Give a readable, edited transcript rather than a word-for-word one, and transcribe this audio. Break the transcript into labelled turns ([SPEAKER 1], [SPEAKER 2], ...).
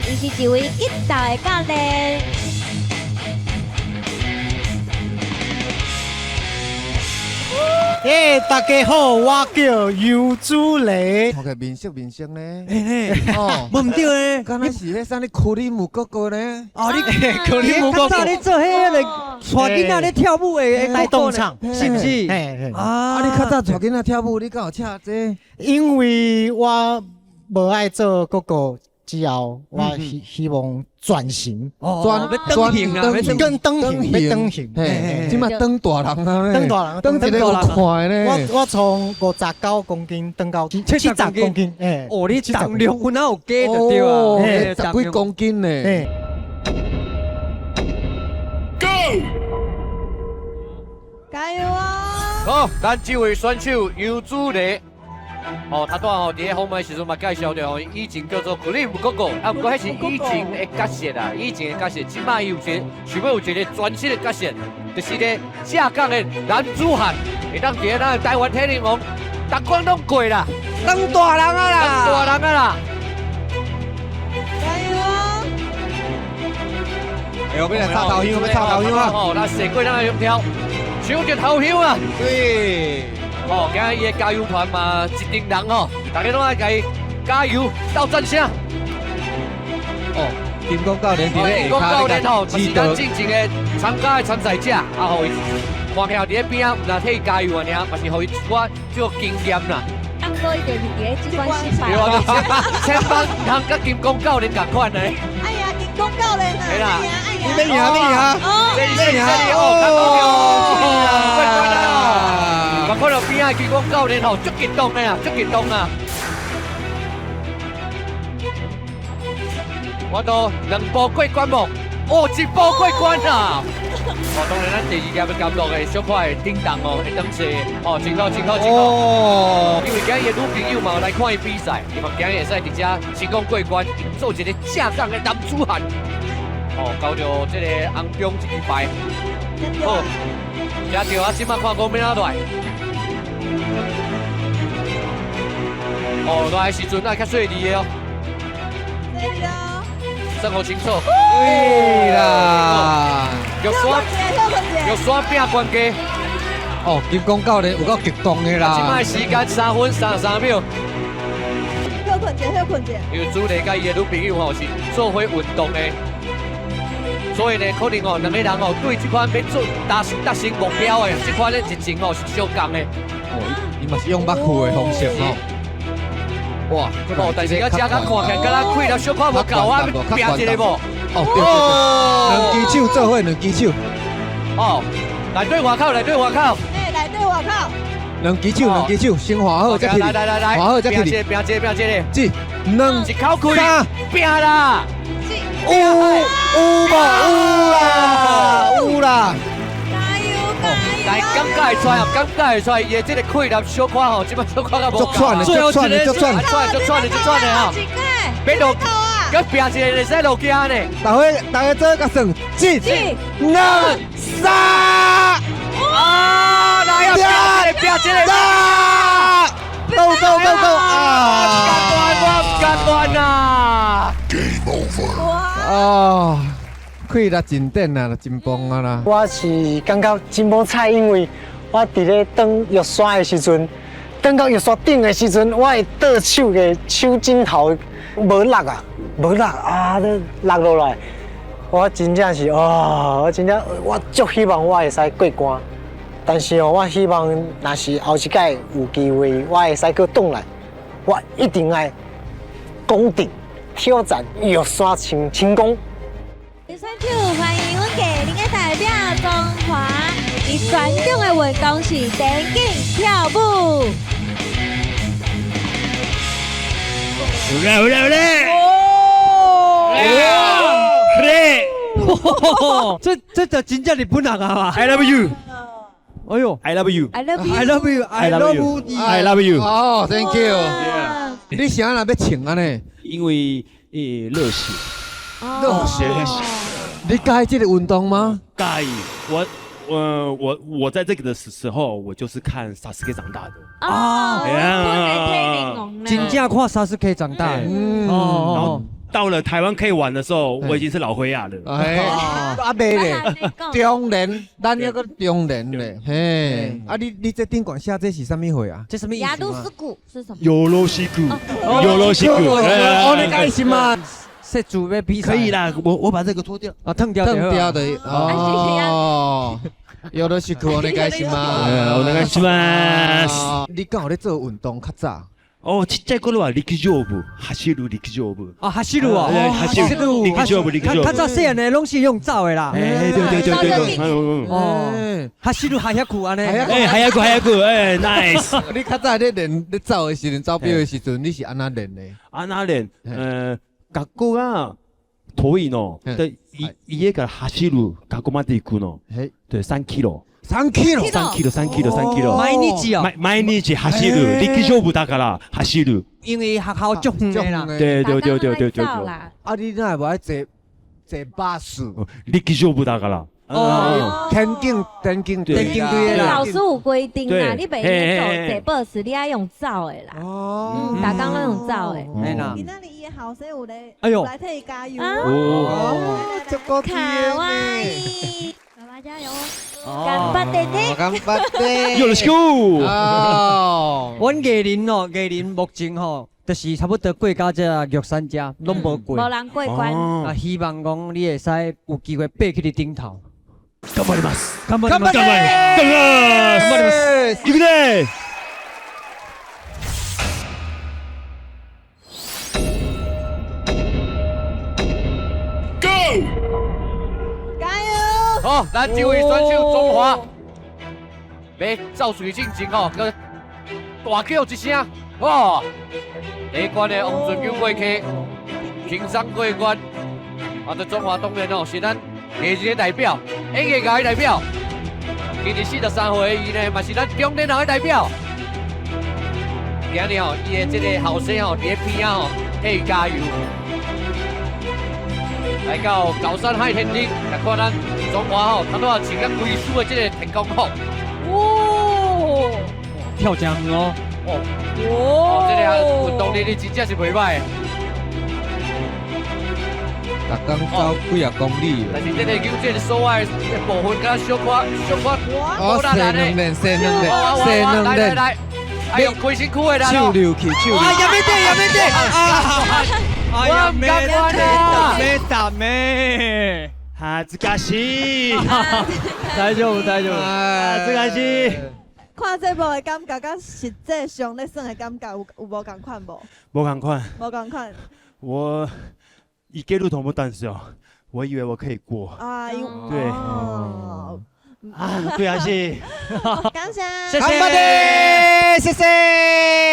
[SPEAKER 1] 伊是一位激鬥的教練。
[SPEAKER 2] 欸，大家好，我叫尤子雷。
[SPEAKER 3] 看起來面色面色呢。
[SPEAKER 4] 欸欸，
[SPEAKER 3] 哦，
[SPEAKER 4] 無毋對咧，
[SPEAKER 3] 敢若是彼啥物庫里姆哥哥呢？
[SPEAKER 4] 哦，你
[SPEAKER 2] 庫里姆哥哥
[SPEAKER 4] 較早咧做彼個帶囡仔咧跳舞的
[SPEAKER 2] 帶動唱，
[SPEAKER 4] 是毋是？
[SPEAKER 2] 啊，
[SPEAKER 3] 啊，你較早帶囡仔跳舞，你敢有請這個？
[SPEAKER 2] 因為我無愛做哥哥之後，我希望轉型，
[SPEAKER 3] 轉
[SPEAKER 4] 轉型啊，
[SPEAKER 2] 跟轉型，欲轉型，
[SPEAKER 3] 嘿，這馬轉大人啊，
[SPEAKER 2] 轉大人，
[SPEAKER 3] 轉一个有快呢。
[SPEAKER 2] 我從59公斤轉到70公斤，欸，
[SPEAKER 4] 哦，你重量有哪有加就對啊，
[SPEAKER 3] 十幾公斤呢。
[SPEAKER 5] Go！
[SPEAKER 1] 加油啊！
[SPEAKER 6] 好，咱這位選手尤子雷。哦，他拄吼，佇咧訪問的時陣嘛介紹著吼，以前叫做庫里姆哥哥，啊，毋過彼是以前的角色啦，以前的角色，這擺伊有一個想欲有一個全新的角色，就是咧正港的男子漢，會當佇咧咱的台灣體能王，逐關攏過啦，
[SPEAKER 4] 當大人啊啦，
[SPEAKER 6] 當大人啊啦，
[SPEAKER 1] 加油啊！
[SPEAKER 3] 哎，我欲來插頭香，欲插頭香啊！
[SPEAKER 6] 哦，咱踅過咱來用跳，搶著頭香啊！
[SPEAKER 3] 對。
[SPEAKER 6] 哦，今日伊的加油團嘛，一陣人哦，大家攏愛共伊加油鬥讚聲。
[SPEAKER 3] 哦，金剛教練佇咧
[SPEAKER 6] 金剛教練吼，是咱進前的參加的參賽者，啊，予伊看徛佇咧邊仔，毋但替伊加油爾，嘛是予伊一寡這個經驗啦。
[SPEAKER 1] 啊，毋過伊就是佇咧這關失敗。
[SPEAKER 6] 對啊，千萬毋通佮金剛教練仝款的。
[SPEAKER 1] 哎呀，金剛教練啊！
[SPEAKER 6] 對啦，
[SPEAKER 3] 你欲贏，欲贏，
[SPEAKER 6] 欲贏哦！過關啊！我看到邊仔金剛教練吼，足激動的啊，足激動啊！我都兩步過關無？哦，一步過關啊！哦，當然咱第二業欲監督的小可會叮當哦，會當勢哦，真好，真好，真好。因為今日伊的女朋友嘛有來看伊比賽，希望今日會使佇遮成功過關，做一個正港的男子漢。哦，交著這個紅中這支牌。好，誠對啊！這擺看講欲按怎來？哦，來的時陣愛較細膩的哦。
[SPEAKER 1] 細膩哦。
[SPEAKER 6] 算予清楚。
[SPEAKER 3] 對啦。
[SPEAKER 6] 玉山，玉山拼關機。
[SPEAKER 3] 哦，金剛教練有夠激動的啦。
[SPEAKER 6] 這擺時間3分33秒。
[SPEAKER 1] 歇睏者，歇睏者。
[SPEAKER 6] 因為主力佮伊的女朋友吼是做伙運動的，所以呢，可能哦兩個人哦對這款欲做達達成目標的這款的熱情哦是相仝的。
[SPEAKER 3] 哦，伊嘛是用縛褲的方式吼。哇！
[SPEAKER 6] 哦，但是我這敢看起來，敢若氣力小可無夠啊，欲拚一个無？
[SPEAKER 3] 哦，對對對，兩支手做伙，兩支手。
[SPEAKER 6] 哦，來對外口，來對外口。
[SPEAKER 1] 欸，來對外口。
[SPEAKER 3] 兩支手，兩支手，先畫好再起。
[SPEAKER 6] 來來來來，
[SPEAKER 3] 畫好再起。
[SPEAKER 6] 拚一個，拚一個，拚一個。
[SPEAKER 3] 一、兩、
[SPEAKER 6] 一口氣，
[SPEAKER 3] 三，
[SPEAKER 6] 拚啦！
[SPEAKER 3] 有有無？有啦，有啦。
[SPEAKER 6] 來，感覺會出來哦，感覺會出來，伊的這個氣力小可吼，這擺小可較無夠。
[SPEAKER 3] 足喘的，足喘的，足喘的，
[SPEAKER 6] 足喘的，足喘的吼。欲落，閣拚一个會使落機呢。
[SPEAKER 3] 大家大家做共算，一、兩、三。
[SPEAKER 6] 啊！來啊！拚一个，拚一个。
[SPEAKER 3] Go go go go！
[SPEAKER 6] 啊！不甘願，我毋甘願啊
[SPEAKER 5] ！Game over。
[SPEAKER 3] 啊！氣力真頂啊，真棒啊啦！
[SPEAKER 2] 我是感覺真無彩，因為我佇咧轉玉山的時陣，轉到玉山頂的時陣，我的倒手的手指頭無力啊，無力啊，咧落落來，我真正是啊，我真正我足希望我會使過關，但是哦，我希望若是後一擺有機會，我會使閣轉來，我一定愛攻頂挑戰玉山成成功。
[SPEAKER 1] 選手歡迎阮家庭的代表中華，伊專長的運動是田徑跳舞。
[SPEAKER 7] 有咧有咧有咧！
[SPEAKER 4] 哦！
[SPEAKER 7] 咧！
[SPEAKER 4] 這就真正日本人啊嘛
[SPEAKER 7] ！I love you。
[SPEAKER 4] 哎喲
[SPEAKER 7] ！I love you。
[SPEAKER 1] I love you。
[SPEAKER 4] I love you。I love you。
[SPEAKER 7] I love you。
[SPEAKER 3] 哦，Thank you。你啥若欲穿按呢？
[SPEAKER 7] 因為熱血。
[SPEAKER 3] 熱血。你佮意這個運動嗎？
[SPEAKER 7] 佮意。我在這個的時候，我就是看薩斯 K 長大的。
[SPEAKER 1] 啊，
[SPEAKER 4] 真正看薩斯 K 長大。
[SPEAKER 3] 嗯。
[SPEAKER 7] 然後到了台灣可以玩的時候，我已經是老歲仔了。
[SPEAKER 3] 哎，啊袂咧，中年，咱抑閣中年咧，嘿，啊你這頂懸寫這是啥物貨啊？
[SPEAKER 4] 這什麼意
[SPEAKER 1] よろ
[SPEAKER 4] 思
[SPEAKER 1] しく是什麼？
[SPEAKER 7] よろしく，よろしく，
[SPEAKER 4] 哦，你開心嗎？說準備比賽
[SPEAKER 7] 可以啦，我把這個脫掉。
[SPEAKER 4] 啊，脫掉
[SPEAKER 3] 脫掉的哦。よろしくお願いします。
[SPEAKER 7] お願いします。
[SPEAKER 3] 你敢有咧做運動較早？
[SPEAKER 7] 哦，ちっちゃい頃は陸上部，走る陸上部。
[SPEAKER 4] 啊，走る哦，
[SPEAKER 7] 走る陸上部，陸上部。
[SPEAKER 4] 較早細漢的攏是用走的啦。
[SPEAKER 7] 哎，對對對對對。
[SPEAKER 4] 哦，走る速く按呢。
[SPEAKER 7] 哎，速く速く，哎，nice。
[SPEAKER 3] 你較早咧練咧走的時陣，走表的時陣，你是按怎練的？
[SPEAKER 7] 按怎練？學校が遠いの。で、家から走る學校まで行くの。對，3キロ。
[SPEAKER 3] 3キロ。
[SPEAKER 7] 3キロ、3キロ、3キロ。
[SPEAKER 4] 毎日哦。
[SPEAKER 7] 毎日走る。陸上部だから走る。
[SPEAKER 4] 因為學校足遠的啦。
[SPEAKER 7] 對對對對對對。
[SPEAKER 3] 啊，你哪會無愛坐坐巴士？
[SPEAKER 7] 陸上部だから。
[SPEAKER 4] 哦，
[SPEAKER 3] 田徑田徑
[SPEAKER 4] 田徑隊的啦。
[SPEAKER 1] 老師有規定啦，你袂用坐巴士，你愛用走的啦。哦，逐工攏用走的。
[SPEAKER 4] 嘿啦。
[SPEAKER 8] 今仔日伊的後生有咧，
[SPEAKER 4] 哎喲，
[SPEAKER 8] 來替伊加油。
[SPEAKER 3] 哦，這個
[SPEAKER 1] 卡哇伊。
[SPEAKER 8] 爸爸加油！
[SPEAKER 1] 頑張ってね。
[SPEAKER 3] 頑張って。
[SPEAKER 7] よろしく。
[SPEAKER 3] 哦，
[SPEAKER 4] 阮藝人哦，藝人目前吼，就是差不多過到這玉山遮，攏無過。
[SPEAKER 1] 無人過關。
[SPEAKER 4] 啊，希望講你會使有機會爬去你頂頭。
[SPEAKER 7] 頑張ります。
[SPEAKER 4] 頑張ります。
[SPEAKER 7] 頑張ります。行くで。
[SPEAKER 5] Go！
[SPEAKER 8] 加油！
[SPEAKER 6] 好，咱這位選手中華，欲走出去進前吼，閣大叫一聲，哦！第一關的王俊九過去，輕鬆過關。啊，這中華當然哦，是咱藝人的代表，演藝界的代表。今年43歲的伊呢，嘛是咱中年人的代表。今日吼，伊的這個後生吼，佇咧邊仔吼，替伊加油。來到高山海天頂，來看咱中華吼，頭拄仔穿甲規束的這個天空服。
[SPEAKER 1] 哇！
[SPEAKER 4] 跳真遠哦！
[SPEAKER 6] 哦，這個運動能力真正是袂歹。
[SPEAKER 3] 逐工走幾仔公里。
[SPEAKER 6] 但是這個扭這個所愛的部分，敢小可小可。
[SPEAKER 3] 哦，踅兩練，踅兩練，踅兩練。
[SPEAKER 6] 來來來，哎呦，開身軀的啦！
[SPEAKER 3] 手溜去，手溜。
[SPEAKER 4] 啊，やめて，やめて！啊！
[SPEAKER 6] 我唔敢啊！
[SPEAKER 4] 咩答咩？
[SPEAKER 7] 恥ずかしい。
[SPEAKER 4] 大丈夫，大丈夫。
[SPEAKER 7] 恥ずかしい。
[SPEAKER 8] 看這部的感覺，佮實際上咧耍的感覺有無仝款無？
[SPEAKER 7] 無仝款。
[SPEAKER 8] 無仝款。
[SPEAKER 7] 我いけると思ったんですよ。我以為我可以過。
[SPEAKER 8] 啊，
[SPEAKER 7] 對。啊，悔しい。
[SPEAKER 8] 感謝。
[SPEAKER 4] 謝謝，
[SPEAKER 3] 謝謝。